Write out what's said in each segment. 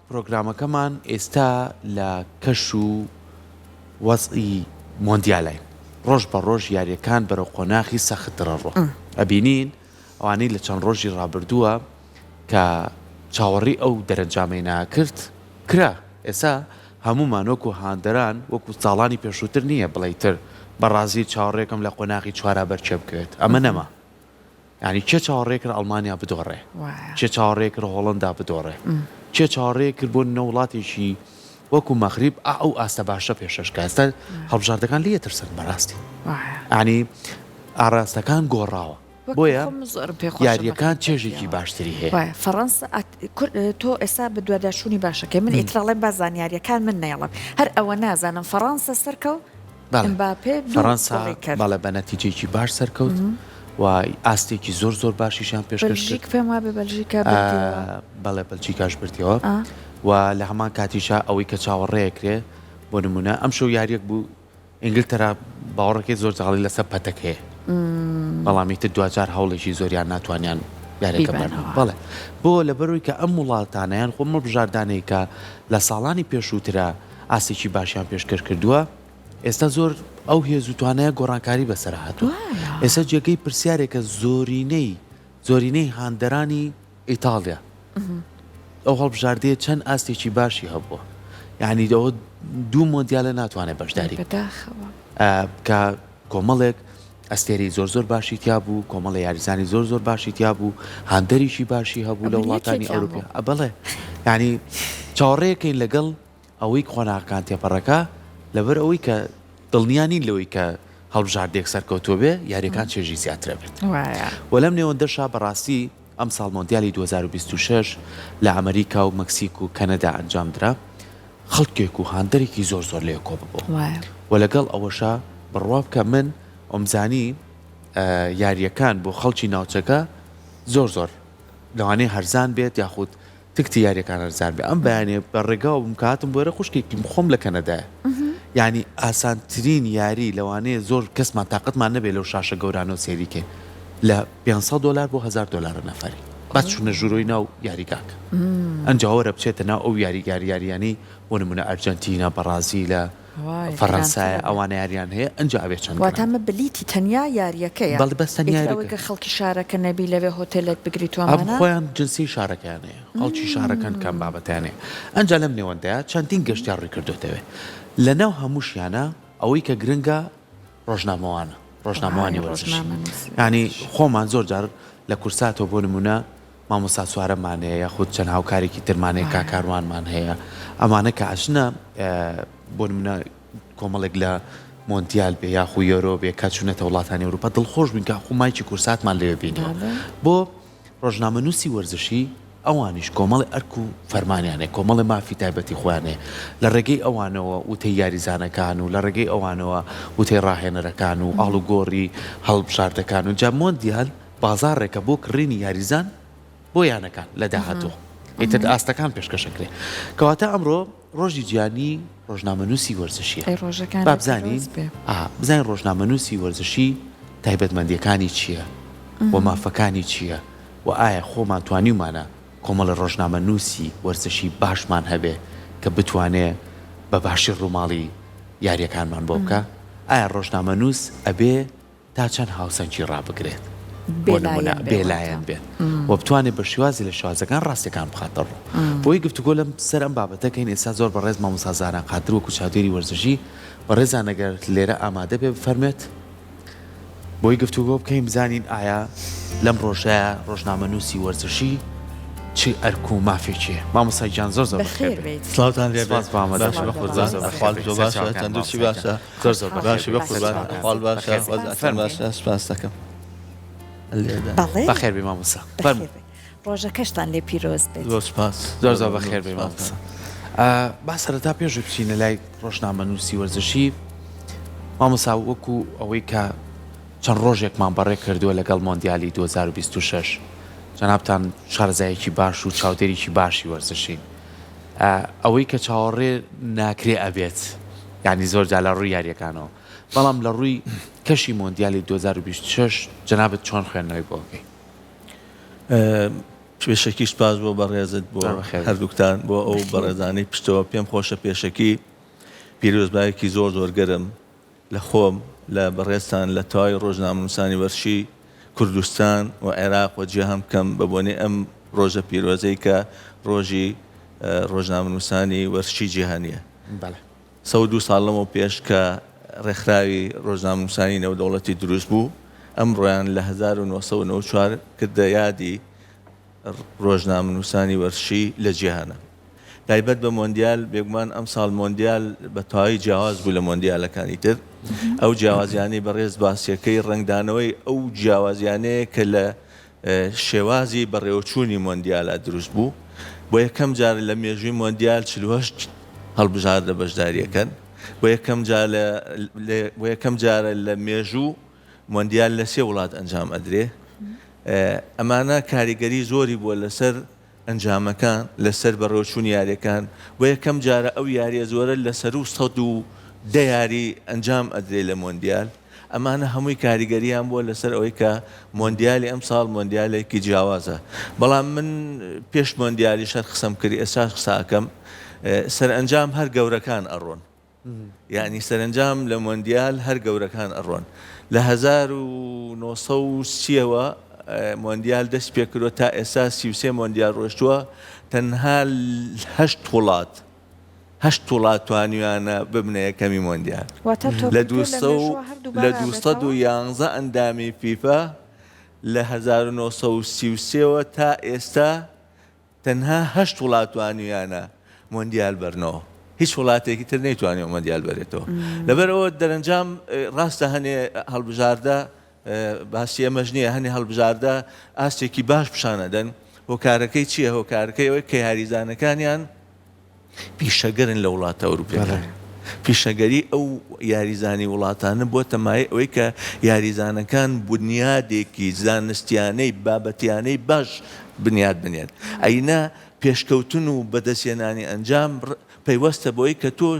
پرۆگرامەکەمان ئێستا لە کەش و وەزعی مۆندیالاین ڕۆژ بە ڕۆژ یاریەکان بەرەو قۆناخی سەختتر ئەڕۆ ئەبینین ئەوانەی لە چەند ڕۆژی ڕابردووە کە چاوەڕی ئەو دەرەنجامەی ناکرد کرا ئێستا هەموومان وەکو هاندەران وەکو ساڵانی پێشووتر نییە بڵێی تر بەڕازیل چاوەڕێکم لە قۆناغی چوارا بەر کێ بکەوێت ئەمە نەما یانی کێ چاوەڕێ کرد ئەڵمانیا بدۆڕێ؟ کێ چاوەڕێ کرد هۆڵەندا بدۆڕێ؟ کێ چاوەڕێ کرد بۆ نمونە وڵاتێکی وەکو مەغریب ئا ئەو ئاستە باشە پێشەش کە ئێستا هەڵبژاردەکان لێ ترسن بەڕاستی یانی ئاراستەکان گۆڕاوە بۆیە یاریەکان چێژێکی باشتری هەیە. فەڕەنسا تۆ ئێستا بەدواداچوونی باشەکەی من ئیتراڵێم با زانیاریەکان من نەیەڵم هەر ئەوە نازانم فەڕەنسا سەرکەوت ئمباپێ دوو فەڕەنسا گۆڵی کرد. بەڵێ بە نەتیجەیەکی باش سەرکەوت و ئاستێکی زۆر زۆر باشیشیان پێشکەش کرد. بەلژیک پێم وابێ بەلژیکا بردیەوە. بەڵێ بەلجیکاش بردیەوە و لە هەمان کاتیشا ئەوەی کە چاوەڕێ ئەکرێ بۆ نمونە ئەمشەو یاریەک بوو ئینگلتەرا باوەڕەکەی زۆر زاڵی لەسەر پەتەکەیە بەڵام ئیتر دواجار هەوڵێکی زۆریان ناتوانیان یاریەکە بەرنەوە بەڵێ بۆ لەبەرەوەی کە ئەم وڵاتانەیان خۆ هەڵبژاردانەی کە لە ساڵانی پێشووترا ئاستێکی باشیان پێشکەش کردووە، ئێستا زۆر ئەو هێز و توانایە گۆڕانکاری بەسەر هاتووە. ئێستا جێگەی پرسیارێکە زۆرینەی زۆرینەی هاندەرانی ئیتاڵیا ئەو هەڵبژاردەیە چەند ئاستێکی باشی هەبووە یعنی ئەوە دوو مۆندیالە ناتوانێت بەشداری کە کۆمەڵێک ئەستێرەی زۆر زۆر باشی تیا بوو، کۆمەڵە یاریزانی زۆر زۆر باشی تیا بوو، هاندەریکی باشی هەبوو لە ئەمن وڵاتانی یەکێکیان ئەوروپیا. بووم. ئە بەڵێ یانی چاوەڕێکەین لەگەڵ ئەوەی قۆناغەکان تێپەڕەکا لەبەر ئەوەی کە دڵنیا نین لەوەی کە هەڵبژاردەیەک سەرکەوتوو بێ یاریەکان چێژی زیاترە بێت. وایە. وە لەم نێوەندەشا بەڕاستی ئەمساڵ مۆندیالی 2026 لە ئەمەریکا و مەکسیک و کەنەدا ئەنجام درا. خەڵکێک و هاندەرێکی زۆر زۆر لێ کۆ ببۆوە وایە. و لەگەڵ ئەوەشا بڕوا بکە من وەمزانی یارییەکان بۆ خەڵکی ناوچەکە زۆر زۆر لەوانەیە هەرزان بێت یاخود تکتی یاریەکان هەرزان بێت ئەم بەیانیە بە ڕێگاوە بووم کە هاتم بۆێرە خوشکێکیم خۆم لە کەنەدایە یعنی ئاسانترین یاری لەوانەیە زۆر کەسمان تاقەتمان نەبێت لەو شاشە گەورانەوە سەیری کەین لە 500 دۆلار بۆ 1000 دۆلارە نەفەری با چوونە ژوورۆی ناو یاریگاکە ئەنجا وەرە بچێتە ناو ئەو یاری یاریانەی بۆ نمونە ئەرجەنتینە بەڕازیلە فەرەنسایە ئەوانە یاریان هەیە ئەنجا ئەبێ چەند واتە ئەمە بلیتی تەنیا یاریەکەیە بەڵێ بەس تەنیا ئیتر ئەوەی یاریەکە کە خەڵکی شارەکە نەبی لەوێ هۆتێلێک بگریت و ئەم ئەمانە خۆیان جنسی شارەکەیان هەیە خەڵکی شارەکەن کەم بابەتیان هەیە ئەنجا لەم نێوەندەیا چەندین گەشتیار ڕووی کردۆتەوێ لەناو هەمووشیانە ئەوەی کە گرنگە ڕۆژنامەوانە ڕۆژنامەوانی وایە وەرزشی ڕۆژنامەنووسی یانی وەرزشی خۆمان زۆر جار لە کورساتەوە بۆ نمونە مامۆستا سوارەمان هەیە یاخود چەند هاوکارێکی ترمان هەیە کاک وایە. کاروانمان هەیە ئەمانە کە ئەچنە بۆ نمونە کۆمەڵێک لە مۆندیال بێ یاخو یۆرۆ بێ کە چوونەتە وڵاتانی ئەوروپا دڵخۆش بووین کە خۆ مایکی کورساتمان لەوێ بینیوە بەڵێ. بۆ ڕۆژنامەنووسی وەرزشی ئەوانیش کۆمەڵی ئەرک و فەرمانیان هەیە کۆمەڵی مافی تایبەتی خۆیان هەیە لە ڕێگەی ئەوانەوە وتەی یاریزانەکان و لە ڕێگەی ئەوانەوە وتەی ڕاهێنەرەکان و ئاڵوگۆڕی هەڵبژاردەکان و جا مۆندیال بازاڕێکە بۆ کڕینی یاریزان بۆ یانەکان لە داهاتوو ئیتر ئاستەکان پێشکەش ئەکرێ کەواتە ئەمڕۆ ڕۆژی جیهانی ڕۆژنامەنووسی وەرزشیە ئەی ڕۆژەکانت با بزانین پیرۆز بێ. ئا بزانین ڕۆژنامەنووسی وەرزشی تایبەتمەندیەکانی چییە و مافەکانی چییە و ئایا خۆمان توانیومانە کۆمەڵە ڕۆژنامەنووسی وەرزشی باشمان هەبێ کە بتوانێ بە باشی ڕووماڵی یاریەکانمان بۆ بکا ئایا ڕۆژنامەنووس ئەبێ تا چەند هاوسەنگی ڕابگرێت، بۆ نموونە بێلایەن بێت و بتوانێت بە شێوازی لە شێوازەکان ڕاستیەکان بخاتە ڕوو. بۆی گفتوگۆ لەم سەر ئەم بابەتە کەین ئێستا زۆر بەڕێز مامۆستا زانا قادر وەکو چاودێری وەرزشی بەڕێزان ئەگەر لێرە ئامادە بێ بفەرموێت بۆی گفتوگۆ بکەین بزانین ئایا لەم ڕۆژەیا ڕۆژنامەنووسی وەرزشی چ ئەرک و مافێکی هەیە. مامۆستا گیان زۆر زۆر بەخێر بەخێر بێیت. بێیت. سڵاوتان لێ سپاس بێت بۆ ئامادەبوونت. باشە بەقوربان زۆر زۆر ئەحواڵ بەخێر زۆر بێیت. باشە سەرچاوەکان تەندروستی مامۆستا گیان. باشە زۆر زۆر بەخێر باشی بێی بەقوربان سەرچاوەکان ئەحواڵ باشە بەخێر بێی وەزعتان فەرموو. باشە سپاس دەکەم لێدە بەڵێ بەخێر بێی مامۆستا بەخێر فەرموو. بێی ڕۆژەکەشتان لێ پیرۆز بێت. زۆر سپاس زۆر زۆر زۆر مەمنون بەخێر بێی سپاس مامۆستا. با سەرەتا پێش بچینە لای ڕۆژنامەنووسی وەرزشی مامۆستا وەکو ئەوەی کە چەند ڕۆژێکمان بەڕێ کردووە لەگەڵ مۆندیالی 2026 جەنابتان شارەزایەکی باش و چاودێریکی باشی وەرزشین ئەوەی کە چاوەڕێ ناکرێ ئەبێت یانی زۆر جار لە ڕووی یاریەکانەوە بەڵام لە ڕووی کەشی مۆندیالی 2026 جەنابت چۆن خوێندنەوەی بۆ ئەکەی؟ پێشەکی سوپاس بۆ بەڕێزت بۆ هەردووکتان بۆ ئەو بەڕێزانەی پشتەوە پێم خۆشە پێشەکی پیرۆزبایەکی زۆر زۆر گەرم لە خۆم لە بەڕێزتان لە تەواوی ڕۆژنامەنووسانی وەرشی کوردستان و عێراق و جیهان بکەم بە بۆنەی ئەم ڕۆژە پیرۆزەی کە ڕۆژی ڕۆژنامەنووسانی وەرشی جیهانیە. بەڵێ. 102 ساڵ لەمەو پێش کە ڕێکخراوی ڕۆژنامەنووسانی نێودەوڵەتی دروست بوو، ئەمڕۆیان لە 1994 کردە یادی ڕۆژنامەنووسانی وەرزشی لە جیهانا. تایبەت بە مۆندیال، بێگومان ئەمساڵ مۆندیال بە تەواوی جیاواز بوو لە مۆندیالەکانی تر. ئەو جیاوازیانەی بەڕێز باسیەکەی ڕەنگدانەوەی ئەو جیاوازیانەیە کە لە شێوازی بەڕێوەچوونی مۆندیالا دروست بوو. بۆ یەکەم جار لە مێژووی مۆندیال 48 هەڵبژاردە بەشداریەکەن. بۆ یەکەم جار لە بۆ یەکەم جارە لە مێژوو مۆندیال لە سێ وڵات ئەنجام ئەدرێ. ئەمانە کاریگەری زۆری بووە لەسەر ئەنجامەکان، لەسەر بەڕێوەچوونی یاریەکان. بۆ یەکەم جارە ئەو یاریە زۆرە لە سەروو 110 یاری ئەنجام ئەدرێ لە مۆندیال. ئەمانە هەمووی کاریگەریان بووە لەسەر ئەوەی کە مۆندیالی ئەمساڵ مۆندیالێکی جیاوازە. بەڵام من پێش مۆندیالیش هەر قسەم کرد، ئێستاش قسە ئەکەم، سەرئەنجام هەر گەورەکان ئەڕۆن. یانی سەرەنجام لە مۆندیال هەر گەورەکان ئەڕۆن. لە 1930 ەوە مۆندیال دەست پێکردوە تا ئێستا 33 مۆندیال ڕۆشتووە تەنها هەشت وڵات هەشت وڵات توانیویانە ببنە یەکەمی مۆندیال. واتە لە تۆپی پێ لە مێژووە هەر لە دووبارە 211 ئەبێتەوە؟ ئەندامی فیفا لە 1933 ەوە تا ئێستا تەنها هەشت وڵات توانیویانە مۆندیال بەرنەوە، هیچ وڵاتێکی تر نەیتوانیوە مۆندیال بەرێتەوە. لەبەرئەوە دەرەنجام ڕاستە هەنێ هەڵبژاردە، باسی ئێمەش نییە، هەنێ هەڵبژاردە ئاستێکی باش پیشان ئەدەن، هۆکارەکەی چییە؟ هۆکارەکەی ئەوەیە کە یاریزانەکانیان پیشەگەرن لە وڵاتە ئەوروپیەکان. پیشەگەری ئەو یاریزانی وڵاتانە بۆتە مایەی ئەوەی کە یاریزانەکان بونیادێکی زانستیانەی بابەتیانەی باش بنیات بنێن. ئەینا پێشکەوتن و بەدەستهێنانی ئەنجام پەیوەستە بەوەی کە تۆ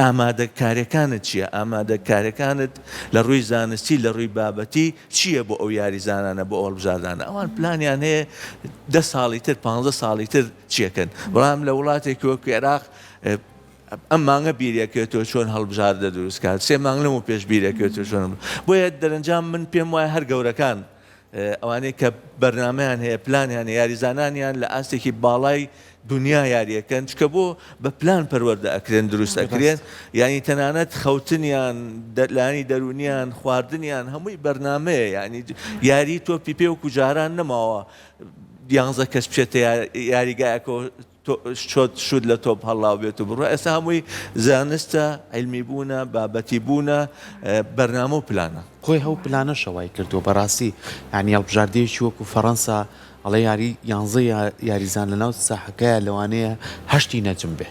ئامادەکاریەکانت چیە، ئامادەکاریەکانت لە ڕووی زانستی لە ڕووی بابەتی چیە بۆ ئەو یاریزانانە بۆ ئەو هەڵبژاردانە. ئەوان پلانیان هەیە دە ساڵی تر پانزە ساڵی تر چیەکەن. بەڵام لە وڵاتێکی وەکو عێراق ئەم مانگە بیرەکەوێتەوە چۆن هەڵبژاردە دروست کات، سێ مانگ لەمەو پێش بیرەکەوێتەوە چۆن. بۆیە دەرەنجام من پێم وایە هەر گەورەکان ئەوانەی کە بەرنامەیان هەیە، پلانیان هەیە، یاریزانانیان لە ئاستێکی باڵای دونیا یاریەکەن، چونکە بۆ بە پلان پەروەردە ئەکرێن، دروست ئەکرێن، یانی تەنانەت خەوتنیان، لایەنی دەروونیان، خواردنیان هەمووی بەرنامەیە، یانی یاری تۆپی پێ وەکو جاران نەماوە یانزە کەس بچێتە یاریگایەکەوە شۆت شوت لە تۆپ هەڵاو بێت و بڕوا، ئێستا هەمووی زانستە، عیلمی بوونە، بابەتی بوونە، بەرنامە و پلانە. خۆی ئەو پلانەشە وای کردووە بەڕاستی یانی هەڵبژاردەیەکی وەکو فەڕەنسا ئەڵێ یاری یانزە یاریزان لەناو ساحەکەیە لەوانەیە هەشتی نەجم بێ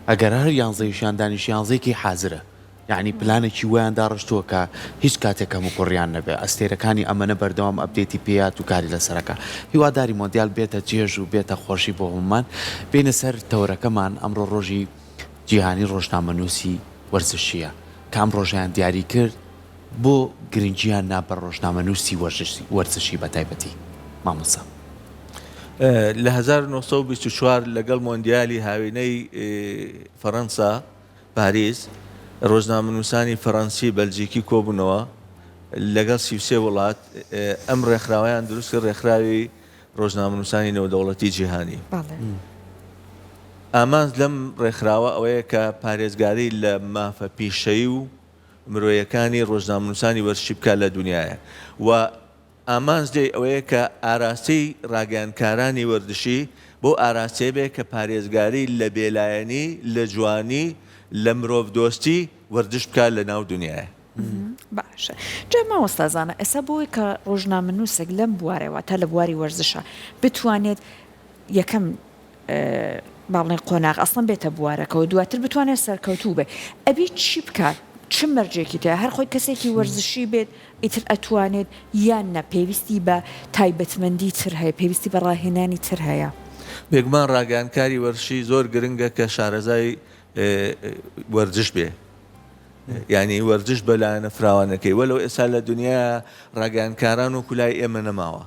ئەگەر هەر یانزەیشیان دانیشی یانزەیەکی حازرە یەعنی پلانێکی وایان داڕشتووە کە هیچ کاتێک کەموکوڕیان نەبێ ئەستێرەکانی ئەمەنە بەردەوام update ی پێیات و کاری لەسەرەکا هیواداری مۆندیال بێتە چێژ و بێتە خۆشی بۆ هەموومان بێینە سەر تەوەرەکەمان ئەمڕۆ ڕۆژی جیهانی ڕۆژنامەنووسی وەرزشیە کە ئەم ڕۆژەیان دیاری کرد بۆ گرنگیان نا بە ڕۆژنامەنووسی وەرزشی بە تایبەتی مامۆستا. لە 1924 لەگەڵ مۆندیالی هاوینەی فەرەنسا پاریس، ڕۆژنامەنووسانی فەرەنسی، بەلجیکی کۆبوونەوە لەگەڵ 33 وڵات ئەم ڕێکخراوەیان دروست کرد، ڕێکخراوی ڕۆژنامەنووسانی نێودەوڵەتی جیهانی. ئامانج لەم ڕێکخراوە ئەوەیە کە پارێزگاری لە مافە پیشەیی و مرۆیەکانی ڕۆژنامەنووسانی وەرزشی بکات لە دونیایە و ئامانج لێی ئەوەیە کە ئاراستەی ڕاگەیاندکارانی وەرزشی بەو ئاراستەیە بێت کە پارێزگاری لە بێلایەنی، لە جوانی، لە مرۆڤدۆستی وەرزش بکات لە ناو دونیایە. باشە جا مامۆستا زانا ئێستا بۆی کە ڕۆژنامەنووسێک لەم بوارە واتە لە بواری وەرزشە بتوانێت یەکەم با بڵێین قۆناغ ئەسڵەن بێتە بوارەکەوە دواتر بتوانێت سەرکەوتوو بێت ئەبی چی بکات چ مەرجێکی تیا هەر خۆی کەسێکی وەرزشی بێت ئیتر ئەتوانێت یان نا پێویستی بە تایبەتمەندی تر هەیە پێویستی بە ڕاهێنانی تر هەیە؟ بێگومان ڕاگەیاندکاری وەرزشی زۆر گرنگە کە شارەزای وەرزش بێ. یانی وەرزش بە لایەنە فراوانەکەی وەلەو ئێستا لە دنیا ڕاگەیاندکاران وەکو لای ئێمە نەماوە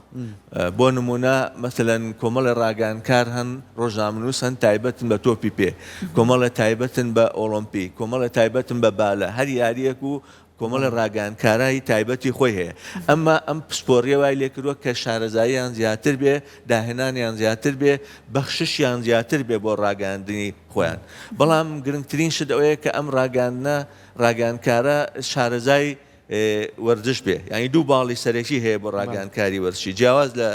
بۆ نمونە مەسەلەن کۆمەڵێ ڕاگەیاندکار هەن ڕۆژنامەنووس هەن تایبەتن بە تۆپی پێ کۆمەڵێ تایبەتن بە ئۆڵۆمپی کۆمەڵێ تایبەتن بە بالە هەر یاریەک و کۆمەڵێ ڕاگەیاندکارای تایبەتی خۆی هەیە ئەمما ئەم پسپۆڕیە وای لێکردوە کە شارەزاییان زیاتر بێ داهێنانیان زیاتر بێ بەخششیان زیاتر بێ بۆ ڕاگەیاندنی خۆیان بەڵام گرنگترین شت ئەوەیە کە ئەم ڕاگەیاندنە ڕاگەیاندکارە شارەزای وەرزش بێ یانی دوو باڵی سەرەکی هەیە بۆ ڕاگەیاندکاری وەرزشی جیاواز لە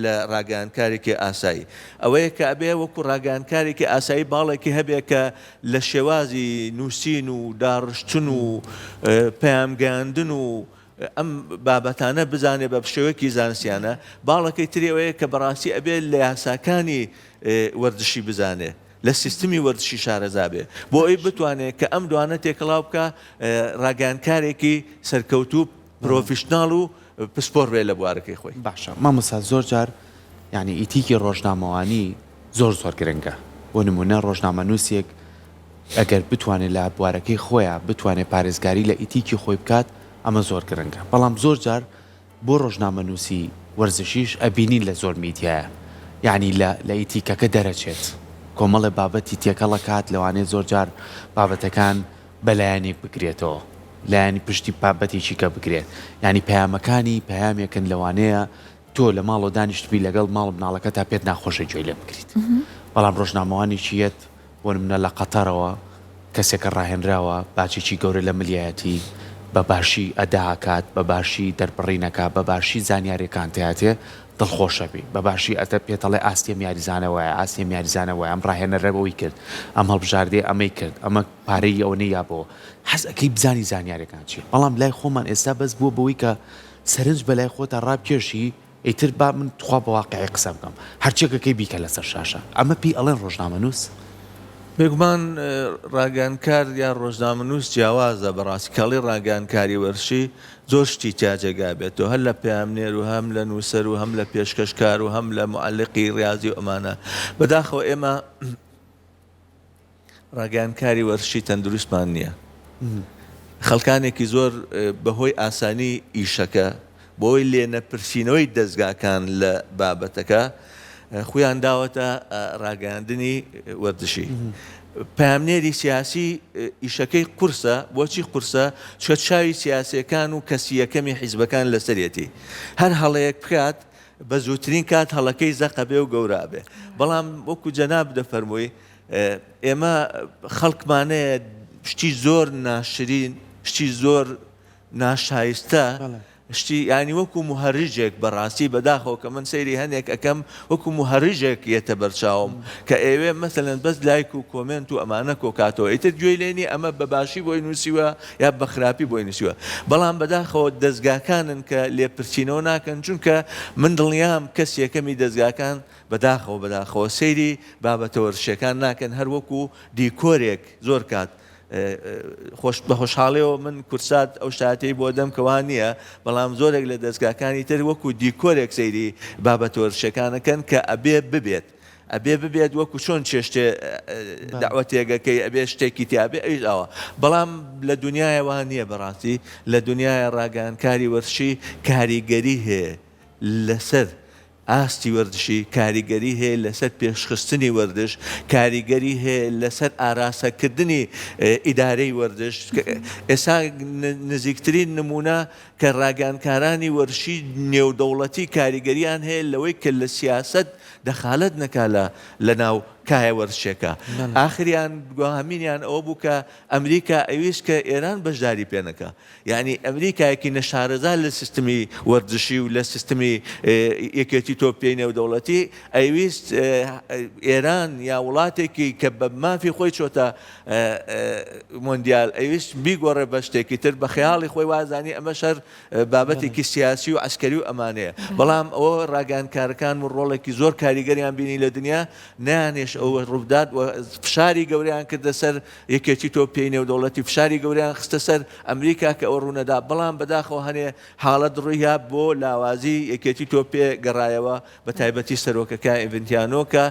لە ڕاگەیاندکارێکی ئاسایی ئەوەیە کە ئەبێ وەکو ڕاگەیاندکارێکی ئاسایی باڵێکی هەبێ کە لە شێوازی نووسین و داڕشتن و پەیامگەیاندن و ئەم بابەتانە بزانێ بە شێوەیەکی زانستیانە، باڵەکەی تری ئەوەیە کە بەڕاستی ئەبێ لە یاساکانی وەرزشی بزانێ، لە سیستمی وەرزشی شارەزا بێ، بۆ ئەوەی بتوانێ کە ئەم دوانە تێکەڵاو بکا ڕاگەیاندکارێکی سەرکەوتوو، پرۆفیشناڵ و پسپۆڕ بێ لە بوارەکەی خۆی. باشە مامۆستا زۆر جار یانی ئیتیکی ڕۆژنامەوانی زۆر زۆر گرنگە بۆ نمونە ڕۆژنامەنووسێک ئەگەر بتوانێت لە بوارەکەی خۆیا بتوانێت پارێزگاری لە ئیتیکی خۆی بکات ئەمە زۆر گرنگە بەڵام زۆر جار بۆ ڕۆژنامەنووسی وەرزشیش ئەبینین لە زۆر میدیایە یانی لە لە ئیتیکەکە دەرەچێت کۆمەڵێ بابەتی تێکەڵ ئەکات لەوانەیە زۆر جار بابەتەکان بە لایەنێک بگرێتەوە لایەنی پشتی بابەتێکی کە بگرێت یانی پەیامەکانی پەیامێکن لەوانەیە تۆ لە ماڵەوە دانیشتبی لەگەڵ ماڵ و مناڵەکەتا پێت ناخۆشە گوێی لێ بگریت بەڵام ڕۆژنامەوانێکی یەت بۆ نمونە لە قەتەرەوە کەسێکە ڕاهێنراوە باجێکی گەورە لە ملیایەتی بە باشی ئەدا ئەکات بە باشی دەربڕین ئەکا بە باشی زانیاریەکان تیاتێ دڵخۆشەبی بە باشی ئەتە پێتەڵێ ئاستی ئەم یاریزانە وایە ئاستی ئەم یاریزانە وایە ئەم ڕاهێنەرە ئەوی کرد ئەم هەڵبژاردەیە ئەمەی کرد ئەمە پارەی ئەوەنەی یا بۆ حەز ئەکەی بزانی زانیاریەکان چیە بەڵام لای خۆمان ئێستا بەس بووە بەوەی کە سەرنج بەلای خۆتا ڕابکێشی ئیتر با من تخوا بە واقیعی قسە بکەم هەرچیەک ئەکەی بیکە لەسەر شاشە ئەمە پێی ئەڵێن ڕۆژنامەنووس؟ بێگومان ڕاگەیاندکار یا ڕۆژنامەنووس جیاوازە بەڕاستی کاڵی ڕاگەیاندکاری وەرزشی زۆر شتی تیا جێگا بێتەوە هەر لە پەیامنێر و هەم لە نووسەر و هەم لە پێشکەشکار و هەم لە موعەلیقی ڕیازی و ئەمانە بەداخەوە ئێمە ڕاگەیاندکاری وەرزشی تەندروستمان نییە. خەڵکانێکی زۆر بەهۆی ئاسانی ئیشەکە، بەهۆی لێنەپرسینەوەی دەزگاکان لە بابەتەکە، خویان داوەتە ڕاگەیاندنی وەرزشی. پەیامنێری سیاسی ئیشەکەی قورسە، بۆچی قورسە؟ چونکە چاوی سیاسییەکان و کەسی یەکەمی حیزبەکان لەسەرێتی. هەر هەڵەیەک بکات، بە زووترین کات هەڵەکەی زەق ئەبێ و گەورە ئەبێ. بەڵام وەکو جەنابت دەفەرمووی، ئێمە خەڵکمانەیە شتی زۆر ناشرین شتی زۆر ناشایستە شتی ینی وەکو مهرجێک بەڕاستی بەداخەوە کە من سەیری هەنێک ئەەکەم وەکو مهرجێک یەتە بەرچاوم کە ئێوێ مەسەلەن بەس لایک و کۆمێنت و ئەمانە کۆکاتەوە ئیتر گوێی لێ نیە ئەمە بە باشی بۆی نووسیوە یا بە خراپی بۆی نووسیوە بەڵام بەداخەوە دەزگاکانن کە لێپرسینەوە ناکەن چونکە من دڵنیام کەس یەکەمی دەزگاکان بەداخەوە بەداخەوە سەیری بابەتە وەرزشیەکان ناکەن هەر وەکو دیکۆرێک زۆر کات خۆش بە خۆشحاڵیەوە من کورسات ئەو شایەتەی بۆ دەم کە وا نییە بەڵام زۆرێک لە دەزگاکانی تر وەکو دیکۆرێک سەیری بابەتە وەرزشیەکان ئەکەن کە ئەبێ ببێت ئەبێ ببێت وەکو چۆن چێشتێ دەعوەتێگەکەی ئەبێ شتێکی تیابێ ئەویش ئاوا بەڵام لە دنیایە وا نییە بەڕاستی لە دنیایە ڕاگەیاندکاری وەرزشی کاریگەری هەیە لەسەر ئاستی وەرزشی، کاریگەری هەیە لەسەر پێشخستنی وەرزش، کاریگەری هەیە لەسەر ئاراستەکردنی ئیدارەی وەرزش، ئێستا نزیکترین نموونە کە ڕاگەیاندکارانی وەرزشی نێودەوڵەتی کاریگەریان هەیە لەوەی کە لە سیاسەت دەخالەت نەکا لە لەناو کایە وەرزشیەکە، ئاخریان دواهەمینیان ئەوە بوو کە ئەمریکا ئەویست کە ئێران بەشداری پێ نەکا. یانی ئەمریکایەکی نەشارەزا لە سیستمی وەرزشی و لە سیستمی یەکێتی تۆپی نێودەوڵەتی ئەیویست ئێران یا وڵاتێکی کە بە مافی خۆی چۆتە مۆندیال ئەیویست بیگۆڕێ بە شتێکی تر بە خەیاڵی خۆی وازانی ئەمە شەر بابەتێکی سیاسی و عسکەری و ئەمانەیە بەڵام ئەوە ڕاگەیاندکارەکان و ڕۆڵێکی زۆر کاریگەریان بینی لە دنیا نەیانێش. ئەوە ڕووبدات و فشاری گەورەیان کردە سەر یەکێتی تۆپ پێی نێودەوڵەتی فشاری گەورەیان خستە سەر ئەمریکا کە ئەوە ڕوونەدا بەڵام بەداخەوە هەنێ حاڵەت ڕووییا بۆ لاوازی یەکێتی تۆپ پێ گەڕایەوە بە تایبەتی سەرۆکەکە ئینڤنتیانۆ کە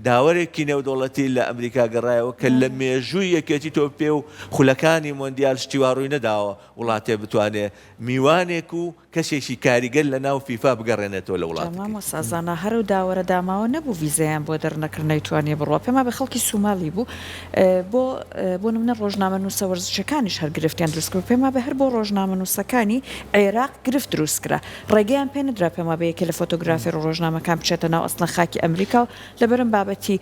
داوەرێکی نێودەوڵەتی لە ئەمریکا گەڕایەوە کە لە مێژووی یەکێتی تۆپ پێ و خولەکانی مۆندیال شتی وا ڕووی نەداوە وڵاتێ بتوانێ میوانێک و کەسێکی کاریگەر لە ناو فیفا بگەڕێنێتەوە لە جا وڵاتەکەی. مامۆستا زانا هەر ئەو داوەرە داماوە نەبوو ڤیزەیان بۆ دەرنەکرد نەیتوانیە بڕوا پێم وابێ خەڵکی سومالی بوو بۆ بۆ نمونە ڕۆژنامەنووسە وەرزشیەکانیش هەر گرفتیان دروست کرد پێم وابێ هەر بۆ ڕۆژنامەنووسەکانی عێراق گرفت دروست کرا ڕێگەیان پێ نەدرا پێم وابێ یەکێ لە فۆتۆگرافێر و ڕۆژنامەکان بچێتە ناو ئەسڵەن خاکی ئەمریکا و لەبەرم بابەتی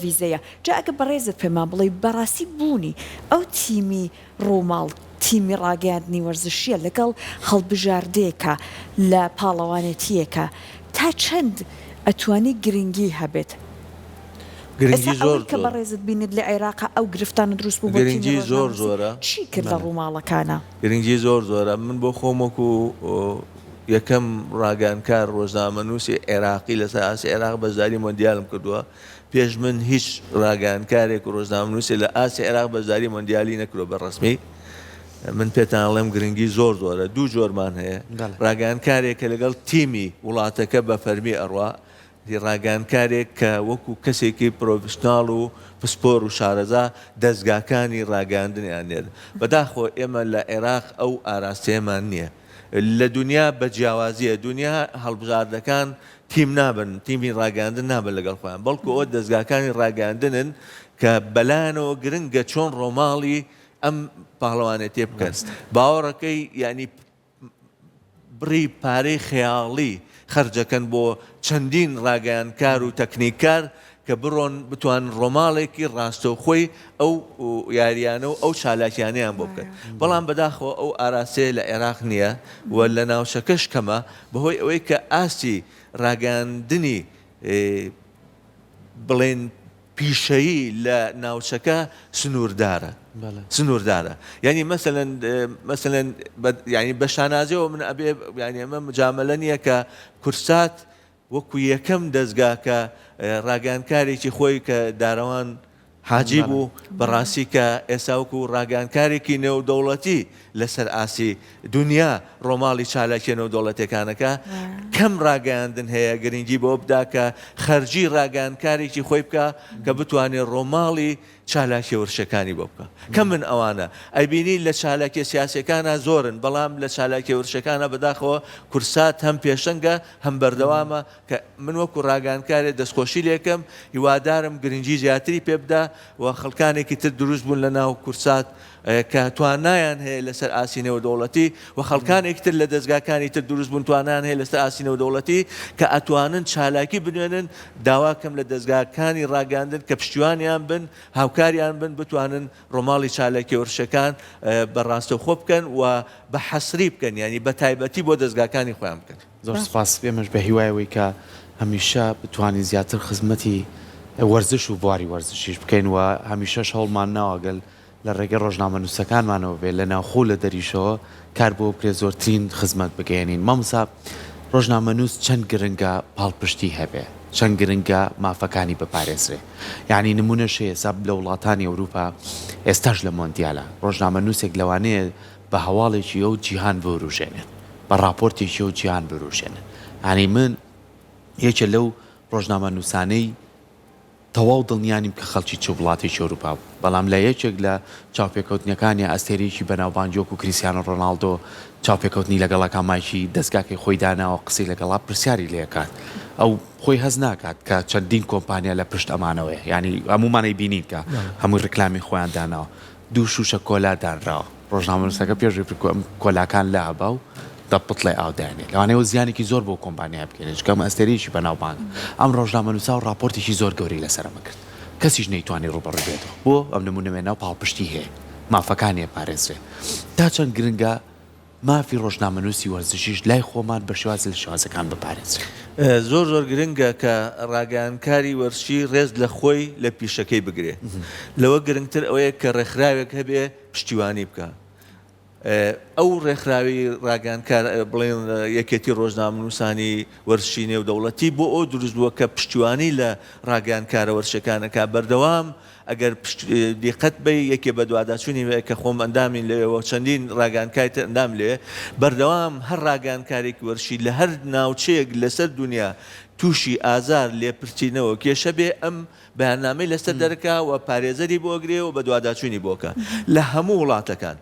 ڤیزەیە جا ئەگە بەڕێزت پێمان بڵێی بەڕاستی بوونی ئەو تیمی ڕووماڵ تیمی ڕاگەیاندنی وەرزشییە لەگەڵ هەڵبژاردەیەکە لە پاڵەوانێتییەکە تا چەند ئەتوانی گرنگی هەبێت؟ گرنگی ئێستا زۆر ئەوەی کە زۆر. بەڕێزت بینیت لە عێراقا ئەو گرفتانە دروست بوو بۆ تیمی گرنگی زۆر ڕۆژنامەنووسی زۆرە. چی کرد لە ڕووماڵەکانا؟ گرنگی زۆر زۆرە من بۆ خۆم وەکو یەکەم ڕاگەیاندکار ڕۆژنامەنووسی عێراقی لەسەر ئاستی عێراق بەشداری مۆندیالم کردووە پێش من هیچ ڕاگەیاندکارێک و ڕۆژنامەنووسێک لە ئاستی عێراق بەشداری مۆندیالی نەکردووە بە ڕەسمی من پێتان ئەڵێم گرنگی زۆر زۆرە دوو جۆرمان هەیە ڕاگەیاندکارێک کە لەگەڵ تیمی وڵاتەکە بە فەرمی ئەڕوا ڕاگەیاندکارێک کە وەکو کەسێکی پرۆفیشناڵ و پسپۆر و شارەزا دەزگاکانی ڕاگەیاندنیان نێرد بەداخەوە ئێمە لە عێراق ئەو ئاراستەیەمان نییە لە دونیا بە جیاوازیە دونیا هەڵبژاردەکان تیم نابن تیمی ڕاگەیاندن نابن لەگەڵ خۆیان بەڵکو ئەوە دەزگاکانی ڕاگەیاندنن کە بەلایانەوە گرنگە چۆن ڕۆماڵی ئەم پاڵەوانێتیە بکەن باوەڕەکەی یانی بڕی پارەی خەیاڵی خەرجەکەن بۆ چەندین ڕاگەیاندکار و تەکنیککار کە بڕۆن بتوانن ڕۆماڵێکی ڕاستەوخۆی ئەو یارییانە و ئەو چالاکیانەیان بۆ بکەن بەڵام بەداخەوە ئەو ئاراستەیە لە عێراق نییە و لە ناوچەکەش کەمە بەهۆی ئەوەی کە ئاستی ڕاگەیاندنی بڵێن پیشەیی لە ناوچەکە سنووردارە سنووردارە یعنی مەسەلەن مەسەلەن یعنی بە شانازیەوە من ئەبێ یعنی ئەمە مجاملە نییە کە کورسات وەکو یەکەم دەزگا کە ڕاگەیاندکارێکی خۆی کە دارەوان حاجی بوو بەڕاستی کە ئێستا وەکو ڕاگەیاندکارێکی نێودەوڵەتی لەسەر ئاستی دونیا ڕۆماڵی چالاکیە نێودەوڵەتیەکانەکە کەم ڕاگەیاندن هەیە گرنگی بەوە بدا کە خەرجی ڕاگەیاندکارێکی خۆی بکا کە بتوانێ ڕۆماڵی چالاکیە ورشەکانی بۆ بکا کەمن ئەوانە ئەیبینی لە چالاکیە سیاسیەکانا زۆرن بەڵام لە چالاکیە ورشەکانا بەداخەوە کورسات هەم پێشەنگە هەم بەردەوامە کە من وەکو ڕاگەیاندکارێ دەستخۆشی لێکەم هیوادارم گرنگی زیاتری پێ بدا و خەڵکانێکی تر دروست بوون لە ناو کورسات کە توانایان هەیە لەسەر ئاستی نێودەوڵەتی و خەڵکانێکی تر لە دەزگاکانی تر دروست بوون توانایان هەیە لەسەر ئاستی نێودەوڵەتی کە ئەتوانن چالاکی بنوێنن داواکەم لە دەزگاکانی ڕاگەیاندن کە پشتیوانیان بن هاوکاریان بن بتوانن ڕۆماڵی چالاکیە ورشەکان بە ڕاستەوخۆ بکەن و بە حەسری بکەن یانی بە تایبەتی بۆ دەزگاکانی خۆیان بکەن. زۆر سوپاس ئێمەش بە هیوای ئەوەی کە هەمیشە بتوانین زیاتر خزمەتی وەرزش و بواری وەرزشیش بکەین و هەمیشەش هەوڵمان ناوە گەل لە ڕێگەی ڕۆژنامەنووسەکانمانەوە بێت لە ناوخۆ و لە دەریشەوە کار بۆ بکرێت زۆرترین خزمەت بگەیەنین مامۆستا ڕۆژنامەنووس چەند گرنگە پاڵپشتی هەبێ چەند گرنگە مافەکانی بپارێزرێ یعنی نمونەش هەیە ئێستا لە وڵاتانی ئەوروپا ئێستاش لە مۆندیالە ڕۆژنامەنووسێک لەوانەیە بە هەواڵێکی ئەو جیهان بوروژێنێت بە ڕاپۆرتێکی ئەو جیهان بوروژێنێت یعنی من یەکێ لەو ڕۆژنامەنووسانەی تەواو دڵنیا نیم کە خەڵکی چ وڵاتێکی ئەوروپا بوو، بەڵام لە یەکێک لە چاوپێکەوتنەکانیا ئەستێرەیەکی بەناوبانگی وەکو کریستیانۆ ڕۆناڵدۆ چاوپێکەوتنی لەگەڵ ئەکا، مایکی دەزگاکەی خۆی داناوە قسەی لەگەڵا پرسیاری لێ ئەکات، ئەو خۆی هەست ناکات کە چەندین کۆمپانیا لە پشت ئەمانەوەیە، یانی هەموومان ئەیبینین کە هەمووی ڕیکلامی خۆیان داناوە. دوو شووشە کۆلا دانراوە، ڕۆژنامەنووسەکە پێش ئەوەی ئەم کۆلاکان لابا و دە بتڵێ ئاو دانێ، لەوانەیە ئەوە زیانێکی زۆر بۆ کۆمپانیای بگەیەنێ، چونکە ئەم ئەستێرەیەکی بەناوبانگە. ئەم ڕۆژنامەنووسە ڕاپۆرتێکی زۆر گەورەی لەسەر ئەمە کرد، کەسیش نەیتوانی ڕووبەڕووی بێتەوە. بۆ ئەم نموونەم هێنا و پاڵپشتی هەیە، مافەکانی ئەپارێزرێ. تا چەند گرنگە مافی ڕۆژنامەنووسی وەرزشیش لای خۆمان بە شێوازێ لە شێوازەکان بپارێزرێ. زۆر زۆر گرنگە کە ڕاگەیاندکاری وەرزشی ڕێز لە خۆی لە پیشەکەی بگرێ. لەوە گرنگتر ئەوەیە کە ڕێکخراوێک هەبێ پشتیوانی بکا. ئەو ڕێکخراوی ڕاگەیاندکار بڵێن یەکێتی ڕۆژنامەنووسانی وەرزشی نێودەوڵەتی بۆ ئەوە دروست بووە کە پشتیوانی لە ڕاگەیاندکارە وەرزشیەکان ئەکا بەردەوام ئەگەر پشت دیقەت بەی یەکێ بەدواداچوونی هەیە کە خۆم ئەندامین لەوێ و چەندین ڕاگەیاندکاری تر ئەندام لەوێ بەردەوام هەر ڕاگەیاندکارێکی وەرزشی لە هەر ناوچەیەک لەسەر دونیا تووشی ئازار لێپرسینەوە کێشە بێ ئەم بەیاننامەی لەسەر دەرکا و پارێزەری بۆ ئەگرێ و بەدواداچوونی بۆ ئەکا لە هەموو وڵاتەکان.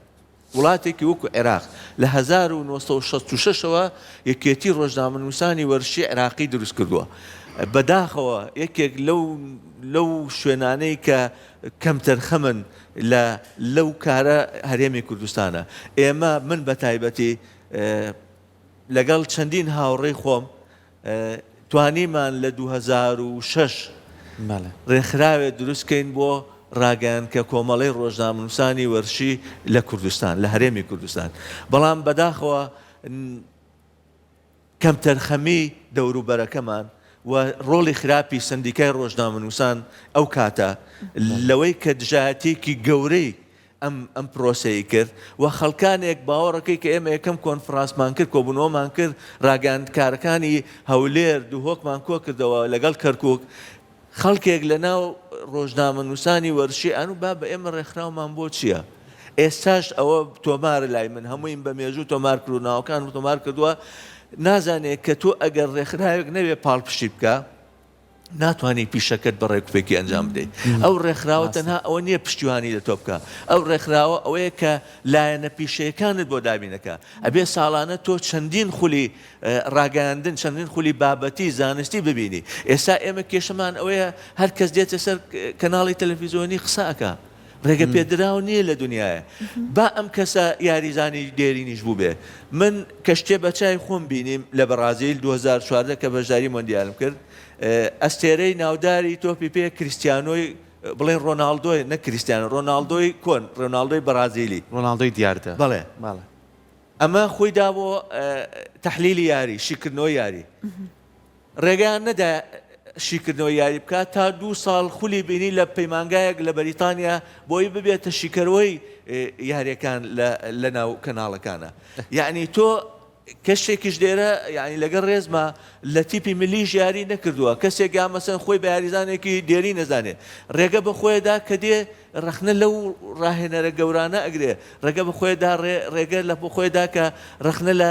وڵاتێکی وەکو عێراق لە 1966 ەوە یەکێتی ڕۆژنامەنووسانی وەرزشی عێراقی دروست کردووە. بەداخەوە یەکێک لەو لەو شوێنانەی کە کەمتەرخەمن لە لەو کارە هەرێمی کوردستانە. ئێمە من بە تایبەتی لەگەڵ چەندین هاوڕێی خۆم توانیمان لە 2006 ڕێکخراوێ دروست کەین بۆ ڕاگەیان کە کۆمەڵەی ڕۆژنامەنووسانی وەرشی لە کوردستان لە هەرێمی کوردستان بەڵام بەداخەوە کەمتەرخەمی دەوروبەرەکەمان و ڕۆڵی خراپی سندیکای ڕۆژنامەنووسان ئەو کاتە لەوەی کە دژایەتێکی گەورەی ئەم ئەم پرۆسەی کرد و خەڵکانێک باوەڕەکەی کە ئێمە یەکەم کۆنفرانسمان کرد کۆبوونەوەمان کرد ڕاگەیاندکارەکانی هەولێر دهۆکمان کۆکردەوە لەگەڵ کەرکک خەڵکێک لە ناو ڕۆژنامەنووسانی وەرشی ئەن و بابە ئێمە ڕێکخراومان بۆ چییە؟ ئێستاش ئەوە تۆمارە لای من هەموویم بە مێژوو تۆمار کرد و ناوەکانم تۆمار کردووە نازانێت کە تۆ ئەگەر ڕێکخراوێک نەبێ پاڵپشتی بکە ناتوانی پیشەکەت بە ڕێکوپێکی ئەنجام بدەیت. ئەو ڕێکخراوە تەنها ئەوە نییە پشتیوانی لە تۆ بکا، ئەو ڕێکخراوە ئەوەیە کە لایەنە پیشەیەکانت بۆ دابین ئەکا. ئەبێ ساڵانە تۆ چەندین خولی ڕاگەیاندن، چەندین خولی بابەتی زانستی ببینی. ئێستا ئێمە کێشەمان ئەوەیە هەر کەس دێتە سەر کەناڵی تەلەفیزۆنی قسە ئەکا. ڕێگە پێدراو نییە لە دنیایە. با ئەم کەسە یاریزانی دێرینیش بووبێ. من کە شتێ بە چاوی خۆم بینیم لە بەڕازیل 2014 کە بەشداری مۆندیالم کرد، ئەستێرەی ناوداری تۆپی پێ کریستیانۆی بڵێن ڕۆناڵدۆی نەک کریستیانۆ ڕۆناڵدۆی کۆن ڕۆناڵدۆی بەڕازیلی. ڕۆناڵدۆی دیاردە. بەڵێ. بەڵێ. ئەمە خۆی دا بۆ تەحلیلی یاری، شیکردنەوەی یاری. ڕێگەیان نەدا شیکردنەوەی یاری بکات تا دوو ساڵ خولی بینی لە پەیمانگایەک لە بەریتانیا بۆی ببێتە شیکەرەوەی یاریەکان لە ناو کەناڵەکانە یعنی تۆ کەشێکیش لێرە یعنی لەگەڵ ڕێزما لە تیپی ملیش یاری نەکردووە کەسێک یا مەسەن خۆی بە یاریزانێکی دێری نەزانێ ڕێگە بە خۆیدا کە دێ ڕەخنە لەو ڕاهێنەرە گەورانە ئەگرێ، ڕێگە بە خۆی دا ڕێگە لە خۆی دا کە ڕەخنە لە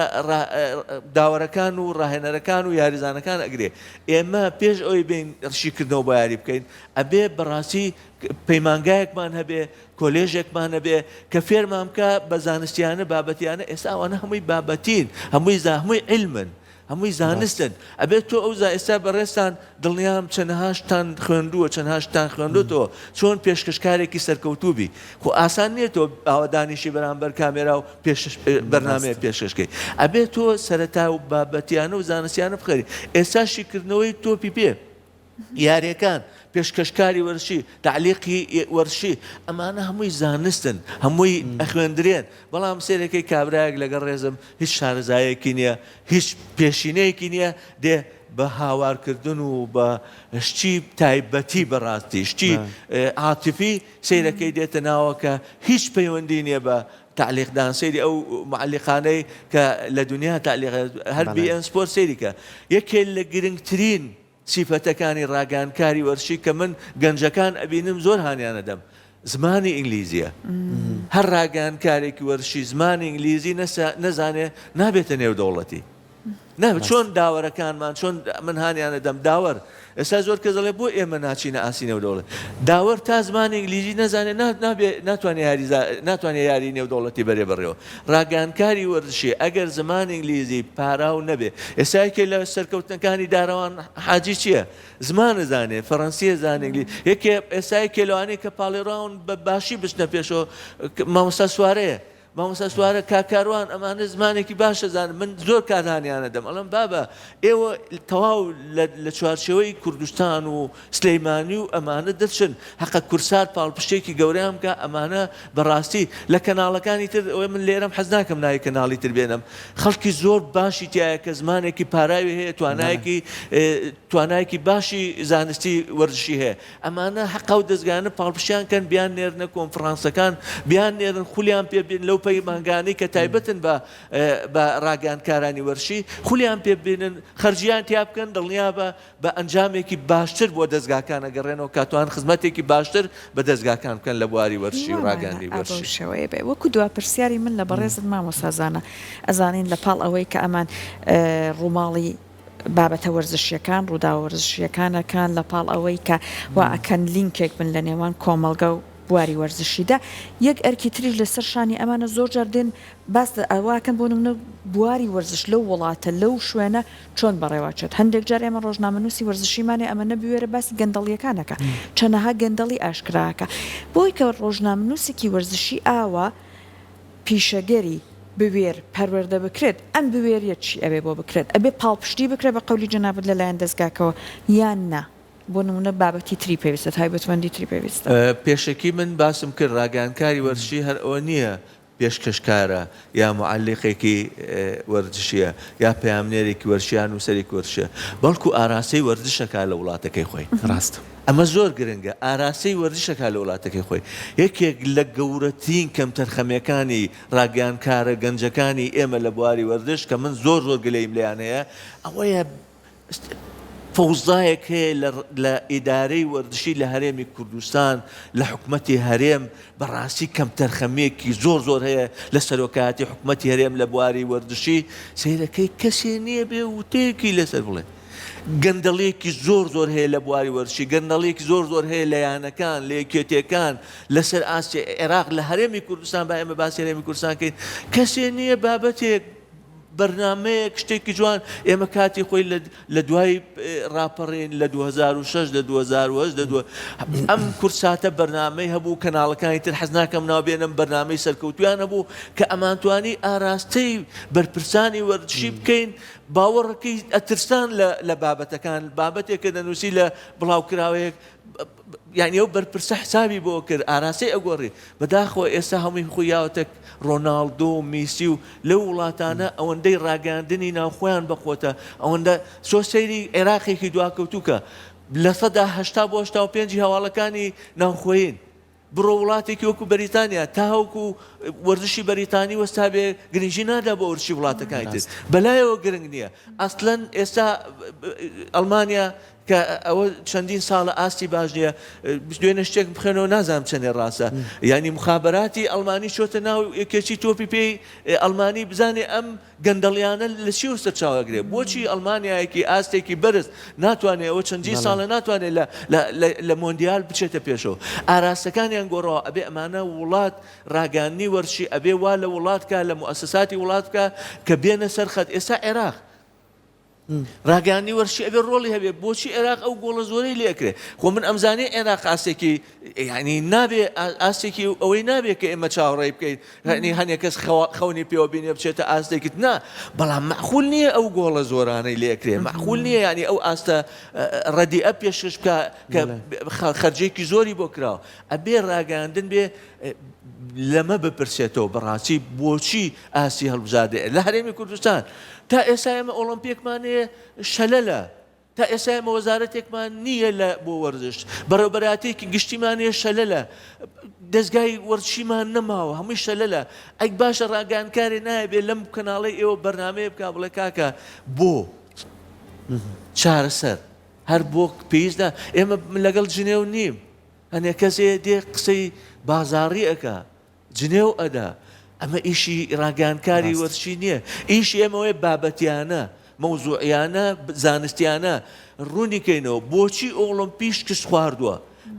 داوەرەکان و ڕاهێنەرەکان و یاریزانەکان ئەگرێ. ئێمە پێش ئەوەی بێین شیکردنەوە بۆ یاری بکەین، ئەبێ بەڕاستی پەیمانگایەکمان هەبێ، کۆلێژێکمان هەبێ کە فێرمان بکا بە زانستیانە، بابەتیانە. ئێستا ئەوانە هەمووی بابەتین، هەمووی هەمووی عیلمن. هەمووی زانستن ئەبێت تۆ ئەو زا ئێستا بەڕێزتان دڵنیام چەنەها شتان خوێندووە چەنەها شتان خوێندۆتەوە چۆن پێشکەشکارێکی سەرکەوتوو بی خۆ ئاسان نییە تۆ ئاوا دانیشی بەرامبەر کامێرا و پێشکەش بەرنامەیەک پێشکەش کەی ئەبێت تۆ سەرەتا و بابەتیانە و زانستیانە بخوێنی ئێستا شیکردنەوەی تۆپی پێ یاریەکان، پێشکەشکاری وەرزشی، تەعلیقی وەرزشی، ئەمانە هەمووی زانستن، هەمووی ئەخوێندرێن، بەڵام سەیرەکەی کابرایەک لەگەڵ ڕێزم هیچ شارەزایەکی نییە، هیچ پێشینەیەکی نییە، دێ بە هاوارکردن و بە شتی تایبەتی بەڕاستی شتی عاتیفی سەیرەکەی دێتە ناوە کە هیچ پەیوەندی نییە بە تەعلیقدان، سەیری ئەو معەلیقانەی کە لە دونیا تەعلیق هەر بی ئێن سپۆرت سەیری کە یەکێ لە گرنگترین سیفەتەکانی ڕاگەیاندکاری وەرزشی کە من گەنجەکان ئەبینم زۆر هانیان ئەدەم زمانی ئینگلیزیە هەر ڕاگەیاندکارێکی وەرزشی زمانی ئینگلیزی نەزانێ نابێتە نێودەوڵەتی نابێت چۆن داوەرەکانمان چۆن من هانیان ئەدەم داوەر ئێستا زۆر کەس دەڵێ بۆ ئێمە ناچینە ئاستی نێودەوڵەتی داوەر تا زمانی ئینگلیزی نەزانێ ناتوانێ یاری ناتوانێ یاری نێودەوڵەتی بەرێ بەڕێوە ڕاگەیاندکاری وەرزشی ئەگەر زمانی ئینگلیزی پاراو نەبێ ئێستا یەکێ لە سەرکەوتنەکانی دارەوان حاجی چییە؟ زمان ئەزانێ فەڕەنسی ئەزانێ ئینگلیزی یەکێ ئێستا یەکێ لەوانەیە کە پاڵێڕاون بە باشی بچنە پێشەوە مامۆستا سوارەیە مامۆستا سوارە کاک کاروان ئەمانە زمانێکی باش ئەزانن من زۆر کات هانیان ئەدەم ئەڵێم بابە ئێوە تەواو لە چوارچێوەی کوردستان و سلیمانی و ئەمانە دەچن هەقە کورسات پاڵپشتێکی گەورەیان بکا ئەمانە بەڕاستی لە کەناڵەکانی تر ئەوەی من لێرەم حەز ناکەم ناوی کەناڵی تر بێنم خەڵکی زۆر باشی تایە کە زمانێکی پاراوی هەیە توانایەکی توانایەکی باشی زانستی وەرزشی هەیە ئەمانە حەقە و دەزگایانە پاڵپشتیان کەن بیان نێرنە کۆنفڕانسەکان بیان نێرن خولیان پێ بێن لەو. پەیمانگانەی کە تایبەتن بە بە ڕاگەیاندکارانی وەرزشی خولیان پێ ببینن خەرجیان تیا بکەن دڵنیابە بە ئەنجامێکی باشتر بۆ دەزگاکان ئەگەڕێنەوە کە توان خزمەتێکی باشتر بە دەزگاکان بکەن لە بواری وەرزشی و هیوامانە ڕاگەیاندنی ئا بەو وەرزشی. شێوەیە بێ. وەکو دوا پرسیاری من لە بەڕێزت مامۆستا زانا ئەزانین لە پاڵ ئەوەی کە ئەمان ڕووماڵی بابەتە وەرزشیەکان ڕووداوە وەرزشیەکان ئەکەن لە پاڵ ئەوەی کە وا ئەکەن لینکێک بن لە نێوان کۆمەڵگە و بواری وەرزشیدا یەک ئەرکی تریش لەسەر شانی ئەمانە زۆر جار دێن باس لە ئەوە ئەکەن بۆ نمونە بواری وەرزش لەو وڵاتە لەو شوێنە چۆن بەڕێوەچێت هەندێک جار ئێمە ڕۆژنامەنووسی وەرزشیمان هەیە ئەمەنە بوێرە باسی گەندەڵیەکان ئەکا چەنەها گەندەڵی ئاشکرا ئەکا بۆی کە ڕۆژنامەنووسێکی وەرزشی ئاوا پیشەگەری بوێر پەروەردە بکرێت ئەم بوێریە چی ئەبێ بۆ بکرێت ئەبێ پاڵپشتی بکرێت بە قەولی جەنابت لەلایەن دەزگاکەوە یان نا بۆ نمونە بابەتی تری پێویستە تایبەتمەندی تری پێویستە. پێشەکی من باسم کرد ڕاگەیاندکاری وەرزشی هەر ئەوە نییە پێشکەشکارە یا موعەلیقێکی وەرزشییە یا پەیامنێرێکی وەرزشی یا نووسەرێکی وەرزشییە، بەڵکو ئاراستەی وەرزش ئەکا لە وڵاتەکەی خۆی. ڕاستە. ئەمە زۆر گرنگە، ئاراستەی وەرزش ئەکا لە وڵاتەکەی خۆی. یەکێک لە گەورەترین کەمتەرخەمییەکانی ڕاگەیاندکارە گەنجەکانی ئێمە لە بواری وەرزش کە من زۆر زۆر گلەییم لێیان هەیە، ئەوەیە فەوزایەک هەیە لە ئیدارەی وەرزشی لە هەرێمی کوردستان لە حکومەتی هەرێم بەڕاستی کەمتەرخەمیەکی زۆر زۆر هەیە لە سەرۆکایەتی حکومەتی هەرێم لە بواری وەرزشی سەیرەکەی کەسێ نییە بێ وتەیەکی لەسەر بڵێ گەندەڵیەکی زۆر زۆر هەیە لە بواری وەرزشی گەندەڵیەکی زۆر زۆر هەیە لە یانەکان لە یەکێتیەکان لەسەر ئاستی عێراق لە هەرێمی کوردستان با ئێمە باسی هەرێمی کوردستان کەین کەسێ نییە بابەتێک بەرنامەیەک شتێکی جوان ئێمە کاتی خۆی لە دوای ڕاپەڕین لە 2006 لە 2008 لە دو ئەم کورساتە بەرنامەی هەبوو کەناڵەکانی تر حەز ناکەم ناو بێنم بەرنامەی سەرکەوتویان هەبوو کە ئەمانتوانی ئاراستەی بەرپرسانی وەرزشی بکەین باوەڕەکەی ئەترسان لە بابەتەکان بابەتێک کە دەنووسی لە بڵاوکراوەیەک یانی ئەو بەرپرسە حسابی بۆ کرد ئاراستەی ئەگۆڕی بەداخەوە ئێستا هەمووی خۆی یاوەتە ڕۆناڵدۆ و میسی و لەو وڵاتانە ئەوەندەی ڕاگەیاندنی ناوخۆیان بەقوەتە ئەوەندە سۆ سەیری عێراقێکی دواکەوتوو کە 80% بۆ 85 هەواڵەکانی ناوخۆیین بڕۆ وڵاتێکی وەکو بەریتانیا تاوەکو وەرزشی بەریتانی وەستابێ گرنگی نادا بۆ وەرزشی وڵاتەکانی تر بەلایەوە گرنگ نییە ئەسلەن ئێستا ئەڵمانیا کە ئەوە چەندین ساڵە ئاستی باش نییە دوێنێ شتێکم بخوێنەوە نازانم چەندێ ڕاستە یانی مخابراتی ئەڵمانی چۆتە ناو یەکێتی تۆپی پێی ئەڵمانی بزانێ ئەم گەندەڵیانە لە چیەوە سەرچاوە ئەگرێ بۆچی ئەڵمانیایەکی ئاستێکی بەرز ناتوانێ ئەوە چەندین ساڵە ناتوانێت لە لە مۆندیال بچێتە پێشەوە ئاراستەکانیان گۆڕەوە ئەبێ ئەمانە وڵات ڕاگەیاندنی وەرزشی ئەبێ وا لە وڵات کا لە موئەسەساتی وڵات بکا کە بێنە سەر خەت ئێستا عێراق ڕاگەیاندنی وەرزشی ئەبێ ڕۆڵی هەبێ بۆچی عێراق ئەو گۆڵە زۆرەی لێ ئەکرێ خۆ من ئەمزانی عێراق ئاستێکی یعنی نابێ ئاستێکی ئەوەی نابێ کە ئێمە چاوەڕێی بکەین یعنی هەنێک کەس خەونی پێوە بینێ بچێتە ئاستێکی نا بەڵام مەعقول نییە ئەو گۆڵە زۆرانەی لێ ئەکرێ مەعقول نییە یعنی ئەو ئاستە ڕەدیئە پێشکەش بکا کە خەرجێکی زۆری بۆ کراوە ئەبێ ڕاگەیاندن بێ لەمە بپرسێتەوە بەڕاستی بۆچی ئاستی هەڵبژاردەیە لە هەرێمی کوردستان تا ئێستا ئێمە ئۆڵۆمپیەکمان هەیە شەلەلە تا ئێستا ئێمە وەزارەتێکمان نییە لە بۆ وەرزش بەڕێوبەراتێکی گشتیمان هەیە شەلەلە دەستگای وەرزشیمان نەماوە هەمووی شەلەلە ئەی باشە ڕاگەیاندکارێ نایەبێ لەم کەناڵەی ئێوە بەرنامەیە بکا بڵێ کاکە بۆ چارەسەر هەر بۆ پێویستە ئێمە من لەگەڵ جنێو نیم هەنێ کەسێ دێ قسەی بازاڕی ئەکا جنێو ئەدا ئەمە ئیشی ڕاگەیاندکاری وەرزشی نییە ئیشی ئێمە ئەوەیە بابەتیانە مەوزوعیانە زانستیانە ڕوونی کەینەوە بۆچی ئۆڵۆمپی شکست خواردووە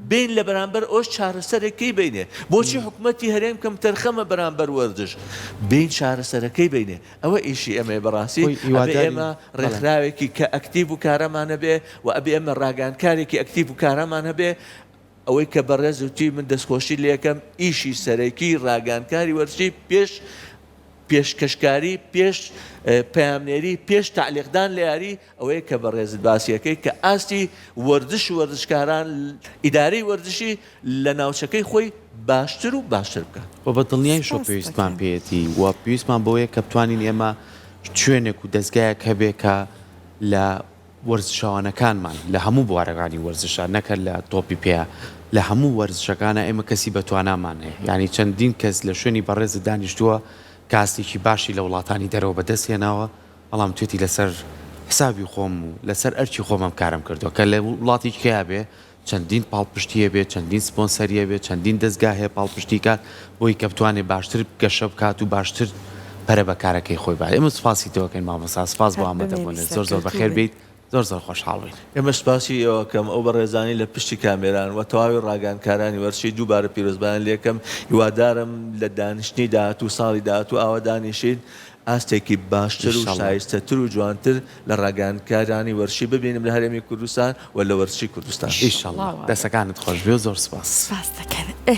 بێین لە بەرامبەر ئەوش چارەسەرەکەی بینێ بۆچی حکومەتی هەرێم کەمتەرخەمە بەرامبەر وەرزش بێین چارەسەرەکەی بینێ ئەوە ئیشی ئێمەیە بەڕاستی ئەبێ ئێمە ڕێکخراوێکی کە ئەکتیڤ و کارامان هەبێ و ئەبێ ئێمە ڕاگەیاندکارێکی ئەکتیڤ و کارامان هەبێ ئەوەی کە بەڕێز وتی من دەستخۆشی لێکەم ئیشی سەرەکی ڕاگەیاندکاری وەرزشی پێش پێشکەشکاری پێش پەیامنێری پێش تەعلیقدان لە یاری ئەوەیە کە بەڕێزت باسی ئەکەی کە ئاستی وەرزش و وەرزشکاران ئیدارەی وەرزشی لە ناوچەکەی خۆی باشتر و باشتر بکات. وە بە دڵنیایشەوە سپاست پێویستمان دەکەم. پێیەتی و پێویستمان بەوەیە کە بتوانین ئێمە شوێنێک و دەزگایەک هەبێ کە لە وەرزشەوانەکانمان لە هەموو بوارەکانی وەرزشا نەک هەر لە تۆپی پێ. لە هەموو وەرزشەکانا ئێمە کەسی بەتوانامان هەیە یانی چەندین کەس لە شوێنی بەڕێزت دانیشتووە کە ئاستێکی باشی لە وڵاتانی دەرەوە بەدەست هێناوە بەڵام توێتی لەسەر حسابی خۆم و لەسەر ئەرکی خۆم ئەم کارەم کردووە کە لە وڵاتێکی کەیا بێ چەندین پاڵپشتی هەبێ چەندین سپۆنسەری هەبێ چەندین دەزگا هەیە پاڵپشتی کات بۆی کە بتوانێ باشتر گەشە بکات و باشتر پەرە بە کارەکەی خۆی بات ئێمە سوپاسی تۆ ئەکەین مامۆستا سوپاس بۆ هەر ئامادە بمێنی بوونت زۆر زۆر سەرکەوتوو بەخێر بی. بێیت زۆر زۆر خۆشحاڵ بووین. ئێمەش سوپاسی ئێوە ئەکەم، ئەو بەڕێزانەی لە پشتی کامێران و تەواوی ڕاگەیاندکارانی وەرزشی دووبارە پیرۆزبایان لێکەم، هیوادارم لە دانیشتنی داهاتوو ساڵی داهاتوو ئاوا دانیشین ئاستێکی باشتر و ئیشەڵا. شایستەتر و جوانتر لە ڕاگەیاندکارانی وەرزشی ببینم لە هەرێمی کوردستان و لە وەرزشی کوردستان. ئیشەڵا. ئیشەڵا وابێت. دەسەکانت خۆش بێ و زۆر سوپاس. سپاست دەکەن. ئێ.